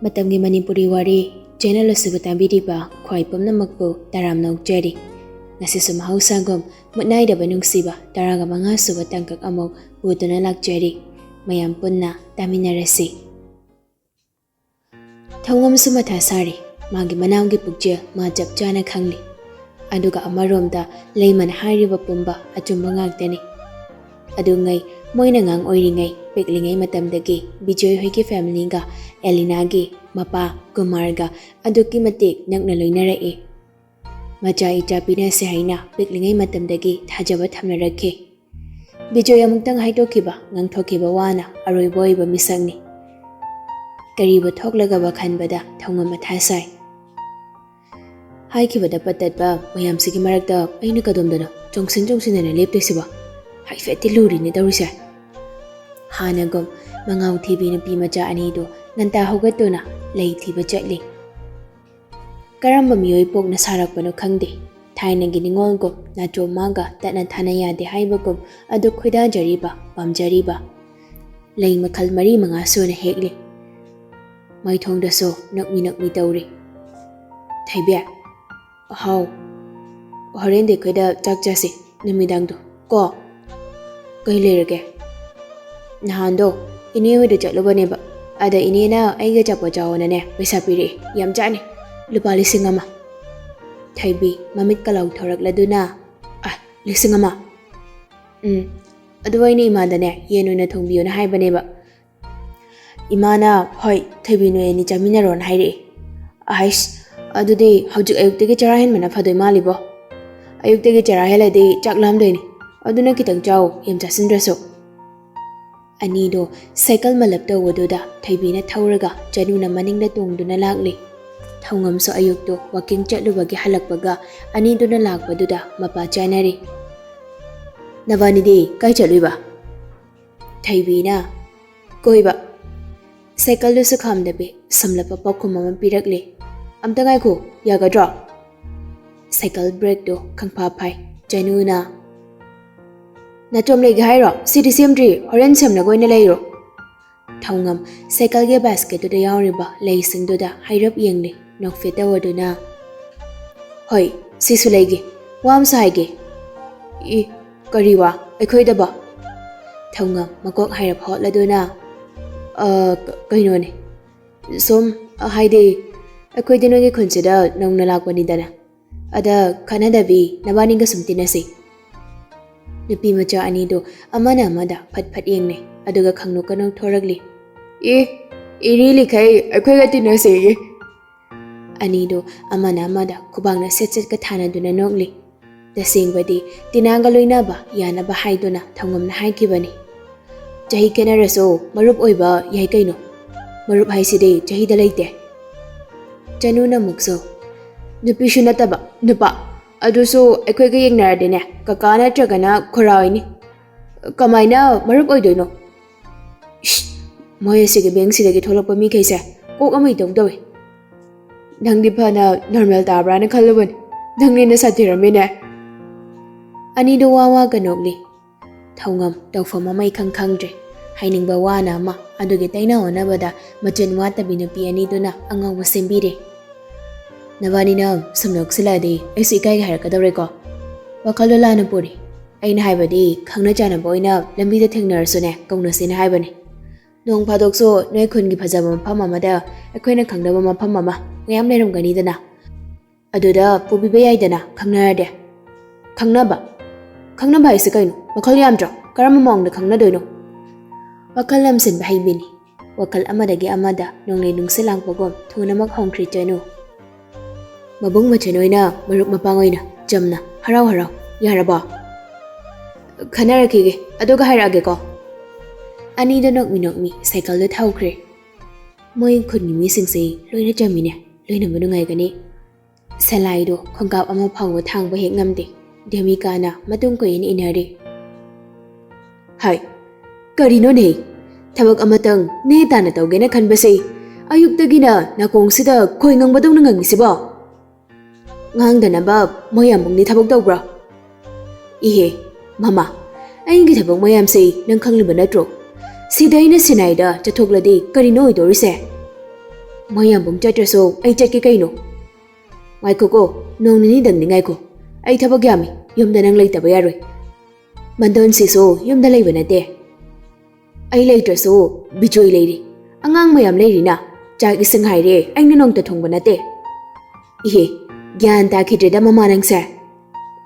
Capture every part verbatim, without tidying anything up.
ꯃꯇꯝꯒꯤ ꯃꯅꯤꯄꯨꯔꯤ ꯋꯥꯔꯤ ꯆꯦꯅꯦꯜ ꯑꯁꯤꯕꯨ ꯇꯥꯕꯤꯔꯤꯕ ꯈ꯭ꯋꯥꯏ ꯄꯨꯝꯅꯃꯛꯄꯨ ꯇꯔꯥꯝꯅ ꯑꯣꯛꯆꯔꯤ꯫ ꯉꯁꯤꯁꯨ ꯃꯍꯧꯁꯥꯒꯨꯝ ꯃꯨꯠꯅꯥꯏꯗꯕ ꯅꯨꯡꯁꯤꯕ ꯇꯔꯥꯒ ꯃꯉꯥ ꯁꯨꯕ ꯇꯥꯡꯀꯛ ꯑꯃꯨꯛ ꯄꯨꯗꯨꯅ ꯂꯥꯛꯆꯔꯤ꯫ ꯃꯌꯥꯝ ꯄꯨꯟꯅ ꯇꯥꯃꯤꯟꯅꯔꯁꯤ꯫ ꯊꯧꯉꯝꯁꯨ ꯃꯊꯥ ꯁꯥꯔꯤ꯫ ꯃꯥꯒꯤ ꯃꯅꯥꯎꯒꯤ ꯄꯨꯛꯆꯦꯜ ꯃꯥ ꯆꯞ ꯆꯥꯅ ꯈꯪꯂꯤ꯫ ꯑꯗꯨꯒ ꯑꯃꯔꯣꯝꯗ ꯂꯩꯃꯅ ꯍꯥꯏꯔꯤꯕ ꯄꯨꯝꯕ ꯑꯆꯨꯝꯕ ꯉꯥꯛꯇꯅꯤ꯫ ꯑꯗꯨꯉꯩ ꯃꯣꯏꯅ ꯑꯉꯥꯡ ꯑꯣꯏꯔꯤꯉꯩ, ꯄꯤꯛꯂꯤꯉꯩ ꯃꯇꯝꯗꯒꯤ ꯕꯤꯖꯣꯏ ꯍꯣꯏꯒꯤ ꯐꯦꯃꯤꯂꯤꯒ ꯑꯦꯂꯤꯅꯥꯒꯤ ꯃꯄꯥ ꯀꯨꯃꯥꯔꯒ ꯑꯗꯨꯛꯀꯤ ꯃꯇꯤꯛ ꯅꯛꯅ ꯂꯣꯏꯅꯔꯛꯏ꯫ ꯃꯆꯥ ꯏꯆꯥ ꯄꯤꯅꯁꯦ ꯍꯥꯏꯅ ꯄꯤꯛꯂꯤꯉꯩ ꯃꯇꯝꯗꯒꯤ ꯊꯥꯖꯕ ꯊꯝꯅꯔꯛꯈꯤ꯫ ꯕꯤꯖꯣꯏ ꯑꯃꯨꯛꯇꯪ ꯍꯥꯏꯗꯣꯛꯈꯤꯕ, ꯉꯥꯡꯊꯣꯛꯈꯤꯕ ꯋꯥꯅ ꯑꯔꯣꯏꯕ ꯑꯣꯏꯕ ꯃꯤꯁꯛꯅꯤ꯫ ꯀꯔꯤꯕꯨ ꯊꯣꯛꯂꯒꯕ ꯈꯟꯕꯗ ꯊꯧꯉꯝ ꯃꯊꯥ ꯁꯥꯏ꯫ ꯍꯥꯏꯈꯤꯕꯗ ꯄꯠꯇꯠꯄ ꯃꯌꯥꯝꯁꯤꯒꯤ ꯃꯔꯛꯇ ꯑꯩꯅ ꯀꯗꯣꯝꯗꯅꯣ ꯆꯣꯡꯁꯤꯟ ꯆꯣꯡꯁꯤꯟꯗꯅ ꯂꯦꯞꯇꯣꯏꯁꯤꯕꯣ? ꯍꯥꯏꯐꯦꯠꯇꯤ ꯂꯨꯔꯤꯅꯦ ꯇꯧꯔꯤꯁꯦ꯫ ꯍꯥꯟꯅꯒꯨꯝ ꯃꯉꯥꯎ ꯊꯤꯕꯤ ꯅꯨꯄꯤ ꯃꯆꯥ ꯑꯅꯤꯗꯨ ꯉꯟꯇꯥ ꯍꯧꯒꯠꯇꯨꯅ ꯂꯩ ꯊꯤꯕ ꯆꯠꯂꯤ꯫ ꯀꯔꯝꯕ ꯃꯤꯑꯣꯏ ꯄꯣꯛꯅ ꯁꯥꯔꯛꯄꯅꯣ ꯈꯪꯗꯦ꯫ ꯊꯥꯏꯅꯒꯤ ꯅꯤꯉꯣꯜꯒꯨꯝ ꯅꯥꯆꯣꯝ ꯃꯥꯒ ꯇꯠꯅ ꯊꯥꯅ ꯌꯥꯗꯦ ꯍꯥꯏꯕꯒꯨꯝ ꯑꯗꯨ ꯈꯣꯏꯗꯥꯖꯔꯤꯕ, ꯄꯥꯝꯖꯔꯤꯕ꯫ ꯂꯩ ꯃꯈꯜ ꯃꯔꯤ ꯃꯉꯥ ꯁꯨꯅ ꯍꯦꯛꯂꯤ꯫ ꯃꯥꯏꯊꯣꯡꯗꯁꯨ ꯅꯣꯛꯃꯤ ꯅꯣꯛꯃꯤ ꯇꯧꯔꯤ꯫ ꯊꯣꯏꯕꯤ, ꯍꯥꯎ, ꯍꯣꯔꯦꯟꯗꯤ ꯑꯩꯈꯣꯏꯗ ꯆꯥꯛ ꯆꯥꯁꯤ ꯅꯨꯃꯤꯗꯥꯡꯗꯣ ꯀꯣ꯫ ꯀꯩ ꯂꯩꯔꯒꯦ? ꯅꯍꯥꯟꯗꯣ ꯏꯅꯦ ꯍꯣꯏꯗ ꯆꯠꯂꯨꯕꯅꯦꯕ, ꯑꯗ ꯏꯅꯦꯅ ꯑꯩꯒꯤ ꯑꯆꯥꯄꯣꯠ ꯆꯥꯎꯑꯣꯅꯅꯦ ꯄꯩꯁꯥ ꯄꯤꯔꯛꯑꯦ꯫ ꯌꯥꯝ ꯆꯥꯅꯤ, ꯂꯨꯄꯥ ꯂꯤꯁꯤꯡ ꯑꯃ꯫ ꯊꯣꯏꯕꯤ ꯃꯃꯤꯠꯀ ꯂꯥꯎꯊꯣꯔꯛꯂꯗꯨꯅ, ꯑ, ꯂꯤꯁꯤꯡ ꯑꯃ? ꯎꯝ, ꯑꯗꯨ ꯑꯩꯅ ꯏꯃꯥꯗꯅꯦ ꯌꯦꯟ ꯑꯣꯏꯅ ꯊꯣꯡꯕꯤꯌꯣꯅ ꯍꯥꯏꯕꯅꯦꯕ꯫ ꯏꯃꯥꯅ, "ꯍꯣꯏ, ꯊꯣꯏꯕꯤ ꯅꯣꯏ ꯑꯅꯤ ꯆꯥꯃꯤꯟꯅꯔꯣꯅ" ꯍꯥꯏꯔꯛꯑꯦ꯫ ꯑꯍꯩꯁ, ꯑꯗꯨꯗꯤ ꯍꯧꯖꯤꯛ ꯑꯌꯨꯛꯇꯒꯤ ꯆꯔꯥ ꯍꯦꯟꯕꯅ ꯐꯗꯣꯏ ꯃꯥꯜꯂꯤꯕꯣ꯫ ꯑꯌꯨꯛꯇꯒꯤ ꯆꯔꯥ ꯍꯦꯜꯂꯗꯤ ꯆꯥꯛ ꯂꯥꯝꯗꯣꯏꯅꯤ꯫ ꯑꯗꯨꯅ ꯈꯤꯇꯪ ꯆꯥꯎ, ꯌꯥꯝ ꯆꯥꯁꯤꯟꯗ꯭ꯔꯁꯨ꯫ ꯑꯅꯤꯗꯣ ꯁꯥꯏꯀꯜ ꯃꯜꯂꯞ ꯇꯧꯕꯗꯨꯗ ꯊꯣꯏꯕꯤꯅ ꯊꯧꯔꯒ ꯆꯅꯨꯅ ꯃꯅꯤꯡꯗ ꯇꯣꯡꯗꯨꯅ ꯂꯥꯛꯂꯤ꯫ ꯊꯧꯉꯝꯁꯨ ꯑꯌꯨꯛꯇꯣ ꯋꯥꯀꯤꯡ ꯆꯠꯂꯨꯕꯒꯤ ꯍꯜꯂꯛꯄꯒ ꯑꯅꯤꯗꯨꯅ ꯂꯥꯛꯄꯗꯨꯗ ꯃꯄꯥ ꯆꯥꯅꯔꯤ꯫ "ꯅꯕꯥꯅꯤꯗꯤ ꯀꯥꯏ ꯆꯠꯂꯨꯏꯕ?" ꯊꯣꯏꯕꯤꯅ, "ꯀꯣꯏꯕ꯫" ꯁꯥꯏꯀꯜꯗꯨꯁꯨ ꯈꯥꯝꯗꯕꯤ ꯁꯝꯂꯞꯄ ꯄꯥꯎꯈꯨꯝ ꯑꯃ ꯄꯤꯔꯛꯂꯦ꯫ "ꯑꯝꯇ ꯉꯥꯏꯈꯣ, ꯌꯥꯒꯗ꯭ꯔꯣ?" ꯁꯥꯏꯀꯜ ꯕ꯭ꯔꯦꯛꯇꯣ ꯈꯪꯐꯥ ꯐꯥꯏ꯫ ꯆꯅꯨꯅ, "ꯅꯥꯆꯣꯝ ꯂꯩꯒꯦ ꯍꯥꯏꯔꯣ? ꯁꯤꯗꯤ ꯁꯦꯝꯗ꯭ꯔꯤ, ꯍꯣꯔꯦꯟ ꯁꯦꯝꯂꯒ ꯑꯣꯏꯅ ꯂꯩꯔꯣ꯫" ꯊꯧꯉꯝ ꯁꯥꯏꯀꯜꯒꯤ ꯕꯥꯁꯀꯦꯠꯇꯨꯗ ꯌꯥꯎꯔꯤꯕ ꯂꯩꯁꯤꯡꯗꯨꯗ ꯍꯥꯏꯔꯞ ꯌꯦꯡꯂꯤ, ꯅꯣꯛꯐꯦꯠ ꯇꯧꯔꯗꯨꯅ꯫ "ꯍꯣꯏ, ꯁꯤꯁꯨ ꯂꯩꯒꯦ, ꯋꯥ ꯑꯃꯁꯨ ꯍꯥꯏꯒꯦ"꯫ "ꯏ, ꯀꯔꯤ ꯋꯥ? ꯑꯩꯈꯣꯏꯗꯕꯣ?" ꯊꯧꯉꯝ ꯃꯀꯣꯛ ꯍꯥꯏꯔꯞ ꯍꯣꯠꯂꯗꯨꯅ, "ꯑ, ꯀ-, ꯀꯩꯅꯣꯅꯦ, ꯁꯨꯝ, ꯑ, ꯍꯥꯏꯗꯤ, ꯑꯩꯈꯣꯏꯗꯤ ꯅꯣꯏꯒꯤ ꯈꯨꯟꯁꯤꯗ ꯅꯧꯅ ꯂꯥꯛꯄꯅꯤꯗꯅ꯫ ꯑꯗ ꯈꯟꯅꯗꯕꯤ ꯅꯕꯥꯅꯤꯒ ꯁꯨꯝ ꯇꯤꯟꯅꯁꯤ"꯫ ꯅꯨꯄꯤ ꯃꯆꯥ ꯑꯅꯤꯗꯨ ꯑꯃꯅ ꯑꯃꯗ ꯐꯠ ꯐꯠ ꯌꯦꯡꯅꯩ, ꯑꯗꯨꯒ ꯈꯪꯅꯣꯛꯀ ꯅꯣꯛꯊꯣꯔꯛꯂꯤ꯫ "ꯑꯦ, ꯏꯔꯤ ꯂꯤꯈꯩ ꯑꯩꯈꯣꯏꯒ ꯇꯤꯟꯅꯁꯦꯌꯦ"꯫ ꯑꯅꯤꯗꯨ ꯑꯃꯅ ꯑꯃꯗ ꯈꯨꯕꯥꯛꯅ ꯁꯦꯠ ꯁꯦꯠꯀ ꯊꯥꯅꯗꯨꯅ ꯅꯣꯛꯂꯤ꯫ ꯇꯁꯦꯡꯕꯗꯤ ꯇꯤꯅꯥꯒ ꯂꯣꯏꯅꯕ ꯌꯥꯅꯕ ꯍꯥꯏꯗꯨꯅ ꯊꯧꯉꯝꯅ ꯍꯥꯏꯈꯤꯕꯅꯤ꯫ "ꯆꯍꯤ ꯈꯦꯠꯅꯔꯁꯨ ꯃꯔꯨꯞ ꯑꯣꯏꯕ ꯌꯥꯏ ꯀꯩꯅꯣ꯫ ꯃꯔꯨꯞ ꯍꯥꯏꯁꯤꯗꯤ ꯆꯍꯤꯗ ꯂꯩꯇꯦ"꯫ ꯆꯅꯨꯅ ꯑꯃꯨꯛꯁꯨ, "ꯅꯨꯄꯤꯁꯨ ꯅꯠꯇꯕ ꯅꯨꯄꯥ, ꯑꯗꯨꯁꯨ ꯑꯩꯈꯣꯏꯒ ꯌꯦꯡꯅꯔꯗꯤꯅꯦ ꯀꯀꯥ ꯅꯠꯇ꯭ꯔꯒꯅ ꯈꯨꯔꯥ ꯑꯣꯏꯅꯤ꯫ ꯀꯃꯥꯏꯅ ꯃꯔꯨꯞ ꯑꯣꯏꯗꯣꯏꯅꯣ?" ꯏꯁ, ꯃꯣꯏ ꯑꯁꯤꯒꯤ ꯕꯦꯡꯁꯤꯗꯒꯤ ꯊꯣꯛꯂꯛꯄ ꯃꯤꯈꯩꯁꯦ ꯀꯣꯛ ꯑꯃ ꯏꯇꯧ ꯇꯧꯏ꯫ ꯅꯪꯗꯤ ꯐꯅ ꯅꯣꯔꯃꯦꯜ ꯇꯥꯕ꯭ꯔꯥꯅ ꯈꯜꯂꯨꯕꯅꯤ, ꯅꯪꯅ ꯍꯦꯟꯅ ꯁꯥꯊꯤꯔꯝꯃꯤꯅꯦ꯫ ꯑꯅꯤꯗꯨ ꯋꯥ ꯋꯥꯒ ꯅꯣꯛꯂꯤ꯫ ꯊꯧꯉꯝ ꯇꯧꯐꯝ ꯑꯃ ꯏꯈꯪ ꯈꯪꯗ꯭ꯔꯦ꯫ ꯍꯥꯏꯅꯤꯡꯕ ꯋꯥꯅ ꯑꯃ, ꯑꯗꯨꯒꯤ ꯇꯩꯅ ꯑꯣꯟꯅꯕꯗ ꯃꯆꯤꯟ ꯋꯥꯠꯇꯕꯤ ꯅꯨꯄꯤ ꯑꯅꯤꯗꯨꯅ ꯑꯉꯧꯕ ꯁꯦꯝꯕꯤꯔꯦ꯫ "ꯅꯕꯥꯅꯤꯅ ꯁꯨꯝ ꯅꯣꯛꯁꯤꯜꯂꯛꯑꯗꯤ ꯑꯩꯁꯨ ꯏꯀꯥꯏꯒ ꯍꯥꯏꯔꯛꯀꯗꯧꯔꯦꯀꯣ꯫ ꯋꯥꯈꯜꯗꯣ ꯂꯥꯟꯅ ꯄꯨꯔꯤ꯫ ꯑꯩꯅ ꯍꯥꯏꯕꯗꯤ ꯈꯪꯅ ꯆꯥꯟꯅꯕ ꯑꯣꯏꯅ ꯂꯝꯕꯤꯗ ꯊꯦꯡꯅꯔꯁꯨꯅꯦ ꯀꯧꯅꯁꯦꯅ ꯍꯥꯏꯕꯅꯤ꯫ ꯅꯣꯡ ꯐꯥꯗꯣꯛꯁꯨ ꯅꯣꯏ ꯈꯨꯟꯒꯤ ꯐꯖꯕ ꯃꯐꯝ ꯑꯃꯗ ꯑꯩꯈꯣꯏꯅ ꯈꯪꯗꯕ ꯃꯐꯝ ꯑꯃ ꯃꯌꯥꯝ ꯂꯩꯔꯝꯒꯅꯤꯗꯅ꯫ ꯑꯗꯨꯗ ꯄꯨꯕꯤꯕ ꯌꯥꯏꯗꯅ ꯈꯪꯅꯔꯗꯤ"꯫ "ꯈꯪꯅꯕ? ꯈꯪꯅꯕ ꯍꯥꯏꯁꯦ ꯀꯩꯅꯣ? ꯃꯈꯜ ꯌꯥꯝꯗ꯭ꯔꯣ? ꯀꯔꯝꯕ ꯃꯑꯣꯡꯗ ꯈꯪꯅꯗꯣꯏꯅꯣ?" ꯋꯥꯈꯜ ꯂꯝꯁꯤꯟꯕ ꯍꯩꯕꯤꯅꯤ꯫ ꯋꯥꯈꯜ ꯑꯃꯗꯒꯤ ꯑꯃꯗ ꯅꯣꯡꯂꯩ ꯅꯨꯡꯁꯤꯠ ꯂꯥꯡꯕꯒꯨꯝ ꯊꯨꯅꯃꯛ ꯍꯣꯡꯈ꯭ꯔꯤ ꯆꯅꯨ꯫ "ꯃꯕꯨꯡ ꯃꯆꯟ ꯑꯣꯏꯅ, ꯃꯔꯨꯞ ꯃꯄꯥꯡ ꯑꯣꯏꯅ ꯆꯝꯅ ꯍꯔꯥꯎ ꯍꯔꯥꯎ꯫ ꯌꯥꯔꯕꯣ?" "ꯈꯟꯅꯔꯛꯈꯤꯒꯦ, ꯑꯗꯨꯒ ꯍꯥꯏꯔꯛꯑꯒꯦꯀꯣ"꯫ ꯑꯅꯤꯗꯣ ꯅꯣꯛꯃꯤ ꯅꯣꯛꯃꯤ ꯁꯥꯏꯀꯜꯗ ꯊꯧꯈ꯭ꯔꯦ꯫ ꯃꯣꯏ ꯈꯨꯟꯒꯤ ꯃꯤꯁꯤꯡꯁꯦ ꯂꯣꯏꯅ ꯆꯝꯃꯤꯅꯦ, ꯂꯣꯏꯅꯕ ꯅꯨꯡꯉꯥꯏꯒꯅꯤ꯫ ꯁꯂꯥꯏꯗꯣ ꯈꯣꯡꯀꯥꯞ ꯑꯃ ꯐꯥꯎꯕ ꯊꯥꯡꯕ ꯍꯦꯛ ꯉꯝꯗꯦ꯫ ꯗꯦꯃꯤꯀꯥꯅ ꯃꯇꯨꯡ ꯀꯣꯏꯏꯟ ꯏꯟꯅꯔꯤ꯫ "ꯍꯥꯏ, ꯀꯔꯤꯅꯣꯅꯦ? ꯊꯕꯛ ꯑꯃꯇꯪ ꯅꯦ ꯇꯥꯅ ꯇꯧꯒꯦꯅ ꯈꯟꯕꯁꯦ ꯑꯌꯨꯛꯇꯒꯤꯅ ꯅꯥꯀꯣꯡꯁꯤꯗ ꯈꯣꯏ ꯉꯪꯕꯗꯧꯅ ꯉꯪꯉꯤꯁꯤꯕꯣ? ꯉꯥꯡꯗꯅꯕ ꯃꯣꯏ ꯑꯃꯨꯛꯅꯤ ꯊꯕꯛ ꯇꯧꯕ꯭ꯔꯣ? ꯏꯍꯦ, ꯃꯃꯥ, ꯑꯩꯒꯤ ꯊꯕꯛ ꯃꯌꯥꯝꯁꯦ ꯅꯪ ꯈꯪꯂꯤꯕ ꯅꯠꯇ꯭ꯔꯣ? ꯁꯤꯗ ꯑꯩꯅ ꯁꯤꯅꯥꯏꯗ ꯆꯠꯊꯣꯛꯂꯗꯤ ꯀꯔꯤꯅꯣ ꯑꯣꯏꯗꯣꯔꯤꯁꯦ? ꯃꯣꯏ ꯌꯥꯝꯕꯨꯡ ꯆꯠꯇ꯭ꯔꯁꯨ ꯑꯩ ꯆꯠꯀꯦ ꯀꯩꯅꯣ꯫ ꯉꯥꯏꯈꯣꯀꯣ, ꯅꯣꯡ ꯅꯤꯅꯤꯗꯪꯗꯤ ꯉꯥꯏꯈꯣ꯫ ꯑꯩ ꯊꯕꯛ ꯌꯥꯝꯃꯤ, ꯌꯨꯝꯗ ꯅꯪ ꯂꯩꯇꯕ ꯌꯥꯔꯣꯏ꯫ ꯃꯟꯗꯣꯟꯁꯤꯁꯨ ꯌꯨꯝꯗ ꯂꯩꯕ ꯅꯠꯇꯦ꯫ ꯑꯩ ꯂꯩꯇ꯭ꯔꯁꯨ ꯕꯤꯖꯣꯏ ꯂꯩꯔꯤ꯫ ꯑꯉꯥꯡ ꯃꯌꯥꯝ ꯂꯩꯔꯤꯅ꯫ ꯆꯥꯛ ꯏꯁꯤꯡ ꯍꯥꯏꯔꯦ ꯑꯩꯅ ꯅꯣꯡꯇ ꯊꯣꯡꯕ ꯅꯠꯇꯦ꯫ ꯏꯍꯦ, ꯒ꯭ꯌꯥꯟ ꯇꯥꯈꯤꯗ꯭ꯔꯦꯗ ꯃꯃꯥ ꯅꯪꯁꯦ꯫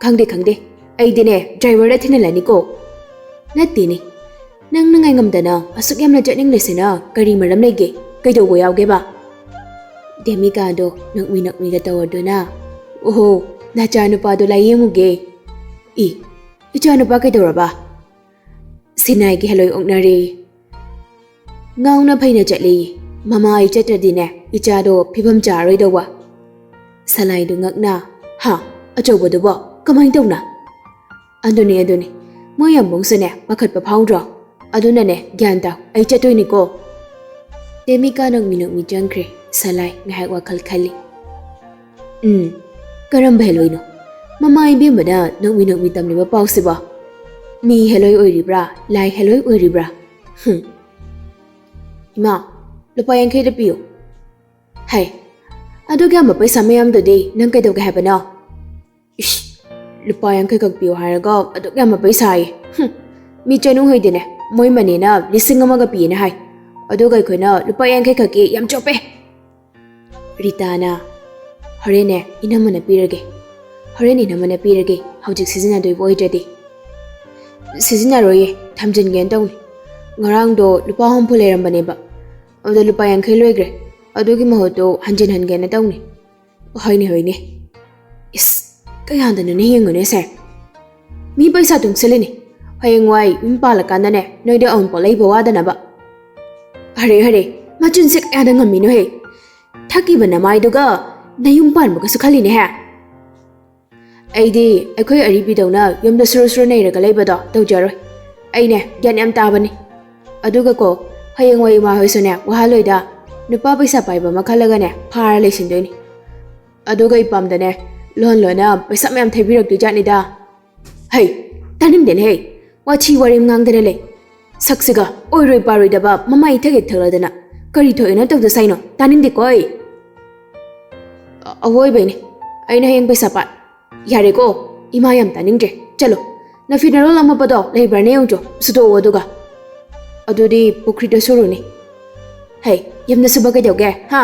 ꯈꯪꯗꯦ, ꯈꯪꯗꯦ꯫ ꯑꯩꯗꯤꯅꯦ, ꯗ꯭ꯔꯥꯏꯚꯔꯗ ꯊꯤꯟꯍꯜꯂꯅꯤꯀꯣ꯫ ꯅꯠꯇꯦꯅꯦ, ꯅꯪꯅ ꯉꯥꯏꯉꯝꯗꯅ ꯑꯁꯨꯛ ꯌꯥꯝꯅ ꯆꯠꯅꯤꯡꯂꯤꯁꯤꯅ ꯀꯔꯤ ꯃꯔꯝ ꯂꯩꯒꯦ? ꯀꯩꯗꯧꯕ ꯌꯥꯎꯒꯦꯕ? ꯗꯦꯃꯤꯀꯥꯗꯣ ꯅꯣꯛꯃꯤ ꯅꯣꯛꯃꯤꯒ ꯇꯧꯔꯗꯨꯅ, "ꯑꯣꯍꯣ, ꯅꯆꯥꯅꯨꯄꯥꯗꯣ ꯂꯥꯏꯌꯦꯡꯉꯨꯒꯦ꯫ ꯏ, ꯏꯆꯥꯅꯨꯄꯥ ꯀꯩꯗꯧꯔꯕ?" "ꯁꯤꯅꯥꯏꯒꯤ ꯍꯦꯂꯣꯏ ꯑꯣꯛꯅꯔꯦ꯫ ꯉꯥꯎꯅ ꯐꯩꯅ ꯆꯠꯂꯤ꯫ ꯃꯃꯥ ꯑꯩ ꯆꯠꯇ꯭ꯔꯗꯤꯅꯦ, ꯏꯆꯥꯗꯣ ꯐꯤꯕꯝ ꯆꯥꯔꯣꯏꯗꯧꯕ꯫" ꯁꯂꯥꯏꯗꯨ ꯉꯛꯅ, "ꯍꯥ? ꯑꯆꯧꯕꯗꯨꯕꯣ? ꯀꯃꯥꯏꯅ ꯇꯧꯅ?" "ꯑꯗꯨꯅꯤ, ꯑꯗꯨꯅꯤ꯫ ꯃꯣꯏ ꯌꯥꯝꯕꯨꯡꯁꯨꯅꯦ ꯄꯥꯈꯠꯄ ꯐꯥꯎꯗ꯭ꯔꯣ? ꯑꯗꯨꯅꯅꯦ, ꯒ꯭ꯌꯥꯟ ꯇꯥꯎ, ꯑꯩ ꯆꯠꯇꯣꯏꯅꯤꯀꯣ꯫" ꯗꯦꯃꯤꯀꯥ ꯅꯣꯛꯃꯤ ꯅꯣꯛꯃꯤ ꯆꯪꯈ꯭ꯔꯦ꯫ ꯁꯂꯥꯏ ꯉꯥꯏꯍꯥꯛ ꯋꯥꯈꯜ ꯈꯜꯂꯤ꯫ "ꯎꯝ, ꯀꯔꯝꯕ ꯍꯦꯂꯣꯏꯅꯣ? ꯃꯃꯥ ꯏꯕꯦꯝꯕꯅ ꯅꯣꯛꯃꯤ ꯅꯣꯛꯃꯤ ꯇꯝꯂꯤꯕ ꯄꯥꯎꯁꯤꯕꯣ? ꯃꯤ ꯍꯦꯂꯣꯏ ꯑꯣꯏꯔꯤꯕ꯭ꯔꯥ, ꯂꯥꯏ ꯍꯦꯂꯣꯏ ꯑꯣꯏꯔꯤꯕ꯭ꯔꯥ? ꯍꯨꯝ꯫ ꯏꯃꯥ, ꯂꯨꯄꯥ ꯌꯥꯡꯈꯩꯗ ꯄꯤꯌꯨ꯫" "ꯍꯥꯏ, ꯑꯗꯨꯛ ꯌꯥꯝꯕ ꯄꯩꯁꯥ ꯃꯌꯥꯝꯗꯨꯗꯤ ꯅꯪ ꯀꯩꯗꯧꯒꯦ ꯍꯥꯏꯕꯅꯣ?" "ꯏꯁ, ꯂꯨꯄꯥ ꯌꯥꯡꯈꯩ ꯈꯛ ꯄꯤꯌꯨ ꯍꯥꯏꯔꯒ ꯑꯗꯨꯛ ꯌꯥꯝꯕ ꯄꯩꯁꯥ ꯍꯥꯏꯌꯦ꯫ ꯍꯨꯝ, ꯃꯤ ꯆꯅꯨ ꯍꯣꯏꯗꯤꯅꯦ, ꯃꯣꯏ ꯃꯅꯦꯅ ꯂꯤꯁꯤꯡ ꯑꯃꯒ ꯄꯤꯌꯦꯅ ꯍꯥꯏ꯫ ꯑꯗꯨꯒ ꯑꯩꯈꯣꯏꯅ ꯂꯨꯄꯥ ꯌꯥꯡꯈꯩ ꯈꯛꯀꯤ ꯌꯥꯝ ꯆꯣꯞꯄꯦ꯫" ꯔꯤꯇꯥꯅ, "ꯍꯣꯔꯦꯟꯅꯦ, ꯏꯅꯝꯃꯅ ꯄꯤꯔꯒꯦ꯫ ꯍꯣꯔꯦꯟ ꯏꯅꯝꯃꯅ ꯄꯤꯔꯒꯦ꯫ ꯍꯧꯖꯤꯛ ꯁꯤꯖꯤꯟꯅꯗꯣꯏꯕ ꯑꯣꯏꯗ꯭ꯔꯗꯤ꯫" "ꯁꯤꯖꯤꯟꯅꯔꯣꯏꯌꯦ, ꯊꯝꯖꯤꯟꯒꯦꯅ ꯇꯧꯅꯤ꯫ ꯉꯔꯥꯡꯗꯣ ꯂꯨꯄꯥ ꯍꯨꯝꯐꯨ ꯂꯩꯔꯝꯕꯅꯦꯕ꯫ ꯑꯗꯨꯗ ꯂꯨꯄꯥ ꯌꯥꯡꯈꯩ ꯂꯣꯏꯈ꯭ꯔꯦ꯫ ꯑꯗꯨꯒꯤ ꯃꯍꯨꯠꯇꯣ ꯍꯟꯖꯤꯟꯍꯟꯒꯦꯅ ꯇꯧꯅꯤ꯫" "ꯍꯣꯏꯅꯦ, ꯍꯣꯏꯅꯦ꯫" "ꯏꯁ, ꯀꯌꯥꯗꯅꯣꯅꯦ ꯌꯦꯡꯉꯨꯅꯦ ꯁꯦ꯫ ꯃꯤ ꯄꯩꯁꯥ ꯇꯨꯡꯁꯤꯜꯂꯤꯅꯦ꯫ ꯍꯌꯦꯡꯋꯥꯏ ꯌꯨꯝ ꯄꯥꯜꯂꯀꯥꯟꯗꯅꯦ, ꯅꯣꯏꯗ ꯑꯎꯟꯄꯣꯠ ꯂꯩꯕ ꯋꯥꯗꯅꯕ꯫" "ꯑꯔꯦ, ꯑꯔꯦ, ꯃꯆꯤꯟꯁꯦ ꯀꯌꯥꯗ ꯉꯝꯃꯤꯅꯣꯍꯦ? ꯊꯛꯈꯤꯕ ꯅꯃꯥꯏꯗꯨꯒ ꯅꯌꯨꯝ ꯄꯥꯟꯕꯒꯁꯨ ꯈꯜꯂꯤꯅꯦꯍꯦ꯫" "ꯑꯩꯗꯤ ꯑꯩꯈꯣꯏ ꯑꯔꯤꯕꯤꯗꯧꯅ ꯌꯨꯝꯗ ꯁꯨꯔꯨ ꯁꯨꯔꯨ ꯅꯩꯔꯒ ꯂꯩꯕꯗꯣ ꯇꯧꯖꯔꯣꯏ꯫ ꯑꯩꯅꯦ, ꯒ꯭ꯌꯥꯟ ꯌꯥꯝ ꯇꯥꯕꯅꯤ꯫ ꯑꯗꯨꯒꯀꯣ, ꯍꯌꯦꯡꯋꯥꯏ ꯏꯃꯥ ꯍꯣꯏꯁꯨꯅꯦ ꯋꯥꯍꯜꯂꯣꯏꯗ꯫ ꯅꯨꯄꯥ ꯄꯩꯁꯥ ꯄꯥꯏꯕ ꯑꯃ ꯈꯜꯂꯒꯅꯦ, ꯐꯥꯔ ꯂꯩꯁꯤꯟꯗꯣꯏꯅꯤ꯫ ꯑꯗꯨꯒ ꯏꯄꯥꯝꯗꯅꯦ, ꯂꯣꯟ ꯂꯣꯟꯅ ꯄꯩꯁꯥ ꯃꯌꯥꯝ ꯊꯩꯕꯤꯔꯛꯇꯣꯏ ꯖꯥꯠꯅꯤꯗ꯫" "ꯍꯩ, ꯇꯥꯅꯤꯡꯗꯦꯅꯦ ꯍꯩ꯫ ꯋꯥꯊꯤ ꯋꯥꯔꯦꯝ ꯉꯥꯡꯗꯅ ꯂꯩ꯫ ꯁꯛꯁꯤꯒ ꯑꯣꯏꯔꯣꯏ ꯄꯥꯔꯣꯏꯗꯕ ꯃꯃꯥꯏ ꯏꯊꯛ ꯍꯦꯛ ꯊꯛꯂꯗꯅ꯫ ꯀꯔꯤ ꯊꯣꯛꯏꯅꯣ ꯇꯧꯗ ꯁꯥꯏꯅꯣ? ꯇꯥꯅꯤꯡꯗꯦꯀꯣ ꯑꯩ꯫ ꯑ-, ꯑꯋꯣꯏꯕꯩꯅꯦ꯫ ꯑꯩꯅ ꯍꯌꯦꯡ ꯄꯩꯁꯥ ꯄꯥꯏ꯫ ꯌꯥꯔꯦꯀꯣ, ꯏꯃꯥ ꯌꯥꯝ ꯇꯥꯅꯤꯡꯗ꯭ꯔꯦ꯫ ꯆꯠꯂꯣ, ꯅꯐꯤ ꯅꯔꯣꯜ ꯑꯃꯣꯠꯄꯗꯣ ꯂꯩꯕ꯭ꯔꯥꯅꯦ ꯌꯦꯡꯉꯨꯆꯣ, ꯁꯨꯗꯣꯛꯑꯣ ꯑꯗꯨꯒ꯫ ꯑꯗꯨꯗꯤ ꯄꯨꯈ꯭ꯔꯤꯗ ꯁꯨꯔꯨꯅꯦ꯫ ꯍꯩ, ꯌꯨꯝꯗ ꯁꯨꯕ ꯀꯩꯗꯧꯒꯦ, ꯍꯥ?